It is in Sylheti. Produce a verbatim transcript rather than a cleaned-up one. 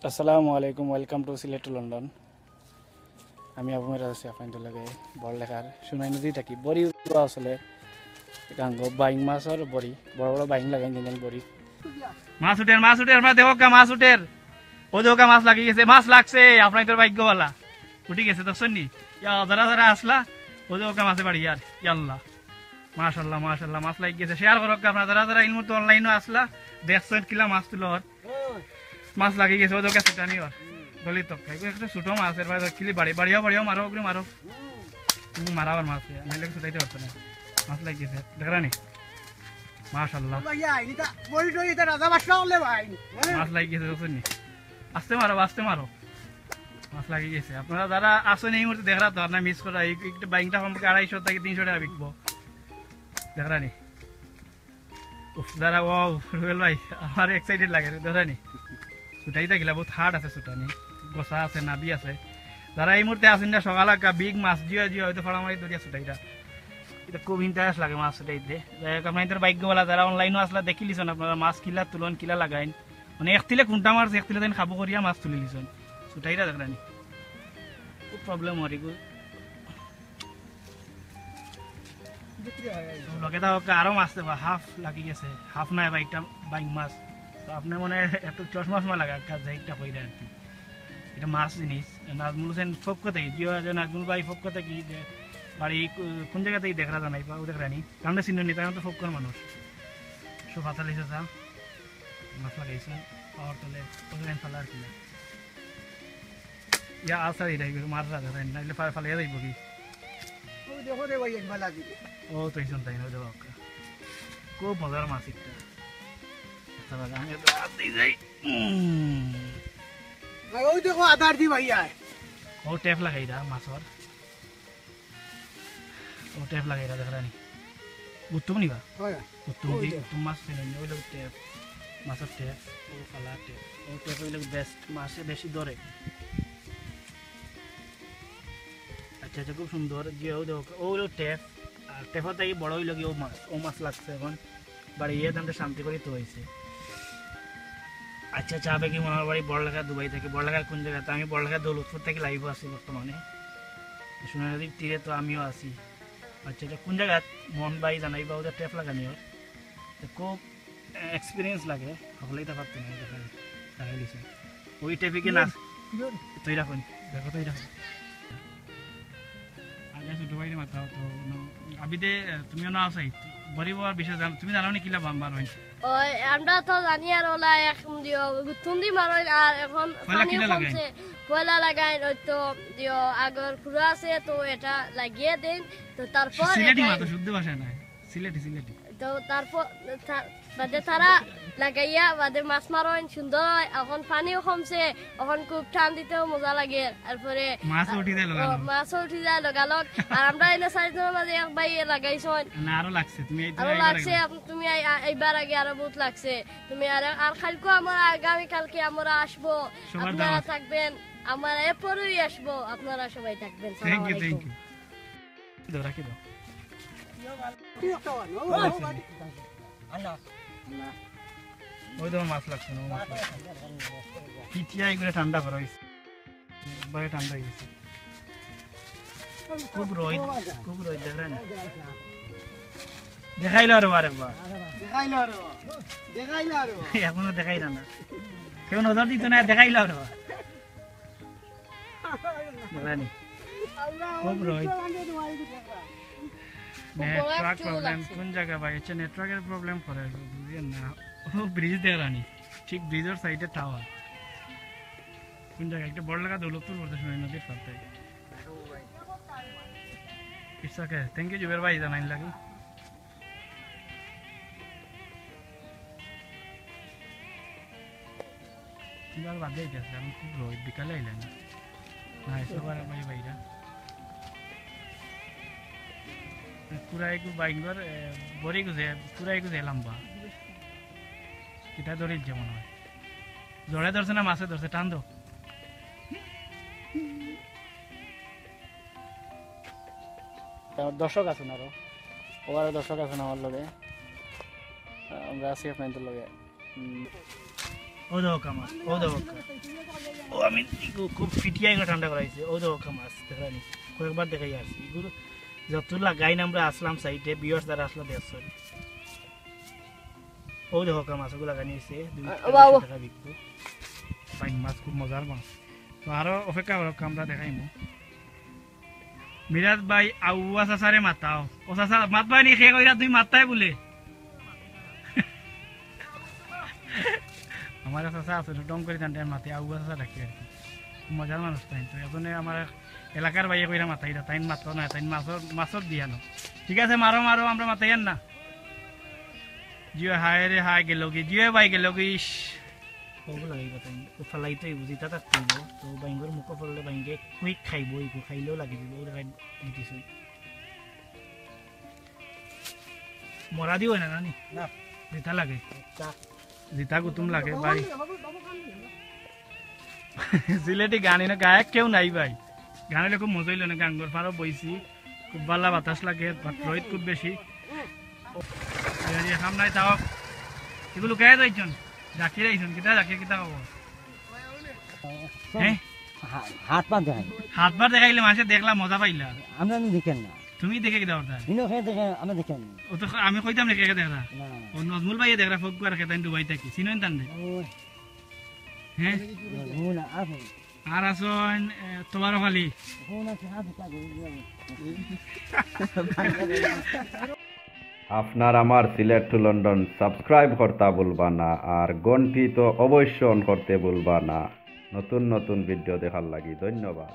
আসসালামু আলাইকুম, welcome to Sylhet to London. আমি আবু মেরাজ আছি আপনাইনতর লগে বড়লেখার সোনাই নদী থাকি। বড়ি উঠা আসলে গাঙ্গো বাইং মাছর বড়ি, বড় বড় বাইং লাগাইন যেন বড়ি। মাছ উঠের, মাছ উঠের, আপনারা দেখউক্কা মাছ উঠের। অউ দেখউক্কা মাছ লাগি গেছে, মাছ লাগছে, আপনাইনতর ভাগ্য ভালা। উঠি গেছে, দেখছইন নি? ইয়া, যারা যারা আছলা, অউ দেখউক্কা মাছে বাড়ি আর, ইয়াল্লা। মাশাআল্লাহ, মাশাআল্লাহ, মাছ লাগি গেছে। Share করউক্কা আপনারা যারা যারা এই মুহূর্তে online-ও আছলা, দেখছইন কিলা মাছ তুলর। মাছ লাগি গেছে, অউ দেখউক্কা ছুটানি অর। গলি তক খাই। একটা ছোট মাছ, এর বাইরে কিলা বাড়ি, বাড়িয়াও, বাড়িয়াও মারো, ওগুলো মারো। হুম, মারা আবার মাছ, নাইলে ছুটাইতে পারতো না। মাছ লাগি গেছে, দেখরা নি? মাশাআল্লাহ। ভাই, আইনি তা, বড়ি টড়ি তা রাজা বাদশা হলে ভাই। মাছ লাগি গেছে, দেখছইন নি? আস্তে মারো, আস্তে মারো। মাছ লাগি গেছে। আপনারা যারা আছইন এই মুহূর্তে দেখরা তো, আর না miss করা, এই একটা বাইংটা কমপক্ষে আড়াইশো থাকি তিনশো টেকা বিকবো। দেখরা নি? উফ, যারা, ও, রুবেল ভাই, আমার excited লাগে, দেখরা নি? ছুটাইতা কিলা, বহুত hard আছে ছুটানি, গোছা আছে, নাবি আছে। যারা এই মুহূর্তে আছইন না, সকাল আগা big মাছ জিও জিও হয়তো ফাড়ামারি ধরিয়া ছুটাইতা। ইটা খুব interest লাগে মাছ ছুটাইতে। যাই হোক, আপনাইনতর ভাগ্য ভালা, যারা online-ও আছলা দেখিলিছইন, আপনারা মাছ কিলা তুলইন, কিলা লাগাইন, মানে এক তিলে কুন্তা মারছে, এক তিলে তাইন কাবু করিয়া মাছ তুলিলিছইন। ছুটাইরা দেখরা নি? খুব problem অর ইগু। লগে তা ওকে আরো মাছ দেবা, হাফ লাগি গেছে, হাফ নাই বা একটা বাইং মাছ। তো আপনে মনে হয় একটু চশমা চশমা লাগা, কাজ যাই একটা কইরা আর কি। ইটা মাছ জিনিস, নাজমুল হোসেন পক্ষ থাকি, জিও আছে নাজমুল ভাই পক্ষ থাকি, যে বাড়ি কো-, কোন জাগা থাকি দেখরা জানাইবা, ও দেখরা নি। কারণ চিনইন নি, তারা তো পক্ষর মানুষ। সব হাতালি চাচা, মাছ লাগাইছে, পাওয়ার তলে, ওখানে ফালা আর কি না। ইয়া, আচ্ছা, এটা কি মাছ রাখা যায় না, নাইলে ফা-, ফালাইয়া যাইব কি? ওই দেখো রে ভাই, একবার লাগি। ও, তো এই শুনতাই না, ওই দেখো। খুব মজার মাছ একটা। আচ্ছা, ভাই, আমি একটু হাত দিয়ে যাই। উম। ভাই, ওই দেখো, আদার দি ভাই আয়। ও, টেপ লাগাই দা, মাছর। ও টেপ লাগাই দা, দেখরা নি। গুত্তুম নিবা? হয়। গুত্তুম ওই দি, যে। গুত্তুম মাছ ফেলে নি, ওই লোক টেপ। মাছর টেপ, ও কালা টেপ। ও টেপ ওই লোক best, মাছে বেশি ধরে। আচ্ছা, আচ্ছা, খুব সুন্দর। যে ও দেখো, ও হলো টেপ। আর টেপর থাকি বড় হইল কি ও মাছ, ও মাছ লাগছে এখন। বাড়ি গিয়ে তাহলে শান্তি করি তো হয়েছে। আচ্ছা, আচ্ছা, আবেগি মনোহর বাড়ি বড়লেখা দুবাই থাকি। বড়লেখার কোন জায়গাতে? আমি বড়লেখা দৌলতপুর থাকি live আছি বর্তমানে। সোনানদীর তীরে তো আমিও আছি। আচ্ছা, এটা কোন জায়গা? মোহন ভাই জানাই বা ওদের টেপ লাগানি হয়। তো খুব experience লাগে, সকলেই তো পারতো না, দেখা, দেখা গেছে। ওই টেপে কি না? তুই রাখুন, দেখো তুই রাখুন। আগে ছোট ভাইরে মাতা হতো, ন-, আবিদে, আহ, তুমিও না আসাই, বড়ি বাবার বিষয়ে জান-, তুমি জানো নি কিলা বাম্বার হইন? ওই, আমরা তো জানি আর ওলা এক দিও, গুত্তুন্দি মারইন আর এখন পয়লা পানিও কিলা লাগাইন? কমছে, পয়লা লাগাইন, ওই তো দিও, আগর খুড়া আছে তো এটা লাগিয়ে দেন, তো তারপর সিলেটি এটা মাতো, শুদ্ধ ভাষা নাই, সিলেটি, সিলেটি। তো তারপর তা-, বাদে তারা লাগাইয়া বাদে মাছ মারইন সুন্দর হয়। এখন পানিও কমছে, এখন খুব টান দিতেও মজা লাগে। তারপরে মাছও উঠি যায় ও, লগালগ। মাছও উঠি যায় লগালগ। আর আমরা এনে চারিজনের মাঝে এক ভাই লাগাইছইন। না, আরো লাগছে, তুমি এই আরো আইবার লাগছে, আগে। আপ-, তুমি আই-, আ-, এইবার আগে আরো বহুত লাগছে। তুমি আর, আর কালকে আমরা, আগামী কালকে আমরা আসবো, সবার আপনারা দাওয়াত। থাকবেন। আমরা এরপরেই আসবো, আপনারা সবাই থাকবেন। Thank you, সালাম আলাইকুম। Thank you. দাও, রাখি দাও। ওই দেখো মাছ লাগছে না, মাছ লাগছে। পিটিয়া এগুলো ঠান্ডা করা হয়েছে, একবারে ঠান্ডা হয়ে গেছে। খুব রোদ, খুব রোদ, দেখরা নি? দেখাইলো আরো আরেকবার। দেখাইলো আরো, দেখাইলো আরো। এখনো দেখাইলো না, কেউ নজর দিত না, দেখাইলো আরো। দেখরা নি? খুব রোদ। Network problem, কোন জায়গা ভাই? আচ্ছা, network এর problem করে, বুঝলেন না? ও, bridge দেখরা নি, ঠিক bridge এর side এ tower। কোন জায়গা? একটা বড় লাগা দৌলতপুর বলতে শুনে নদীর পাড় থেকে। It's okay, thank you Zuber ভাই জানাইন লাগি। এবার বাদে গেছে, আমি খুব রোদ, বিকালে আইলাম। না, এসে আবার ভাই ভাইরা। পুরা একটু বাইঙ্গর, এ, বড়ি গুজে, পুরা একটু যে লম্বা। এটা ধরে যে মনে হয়। জড়ে ধরছে না মাছে ধরছে, টান দাও। আমার দর্শক আছেন আরো, ও আরো দর্শক আছেন আমার লগে। আহ, আমরা আছি আপনাদের লগে। হুম। ও দেখো কামাল, ও দেখো কা-, ও আমি ইগু খুব ফিটিয়া ইগু ঠান্ডা করাইছে। ও দেখো কা মাছ, দেখা নি, কয়েকবার দেখাই আসছি। ইগু যত লাগাইন আমরা আসলাম সাইডে, বিয়ার্স দ্বারা আসলো দেড়শো। ও দেখো কা মাছ, ওগুলা লাগানি হয়েছে দুই আ, তিনশো বাবু। টাকা বিকবো। বাইং মাছ খুব মজার মাছ। তো আরো অপেক্ষা করো, আমরা দেখাইমু। মিরাজ ভাই, আউয়া চাচারে মাতাও। ও চাচা, মাত ভাই নি, খে কইরা তুই মাততাই বলে। আমার চাচা আছে, ডং করে জানতে মাতে, আউয়া চাচা ডাকি আর কি। খুব মজার মানুষ তাই। তো এজন্য আমার এলাকার ভাইয়ে কইরা মাতাইরা, তাইন মাতলো না, তাইন মাছর, মাছর দিয়ানো। ঠিক আছে, মারো, মারো, আমরা মাতাইয়ার না। জিও হায় রে হায় গেল কি, জিও ভাই গেল কি, ইস। ওগু লাগাইবা তাইন, ও ফালাইতে অইবো, যেটা তার খাইবো। তো বাইঙ্গর মুখো পড়লে বাইঙ্গে কুইক খাইবো, ইগু খাইলেও লাগি দিব, ওরে খাই দিতেছি। মরা দিও না, নানি? না। যেটা লাগে। আচ্ছা। যেটা গুতুম লাগে, বাড়ি। সিলেটি গান, এনে গায়ক কেউ নাই ভাই। গান হইলে খুব মজা হইলো না, গাঙ্গর পাড়ও বইছি, খুব ভালা বাতাস লাগে, but রোদ খুব বেশি। এই যে সামনে তাও, এগুলো গায়ে যাইছন, জাকির আইছন, কিতা জাকির, কিতা খবর? হ্যাঁ? হা-, হাত পা দেখাই। হাত পা দেখাইলে মানুষে দেখলা মজা পাইলা। আমরা নি দেখেন না। তুমি দেখে কিতা করতা? ইনো খেয়ে দেখে, আমরা দেখেন না। ও তো আমি কইতাম না কে কে দেখরা। না। ও নজমুল ভাইয়ে দেখরা, ফোক করে খেতাইন দুবাই থাকি। চিনইন তান দে? ও। হ্যাঁ? নজমুল আর আছে। আর আছইন, এ, তোমারও খালি। ও না, সে হাত উঠা করে দিলাম। আপনার আমার সিলেট টু লন্ডন সাবস্ক্রাইব করতা ভুলবা না, আর ঘন্টি তো অবশ্য অন করতে ভুলবা না, নতুন নতুন ভিডিও দেখার লাগি। ধন্যবাদ।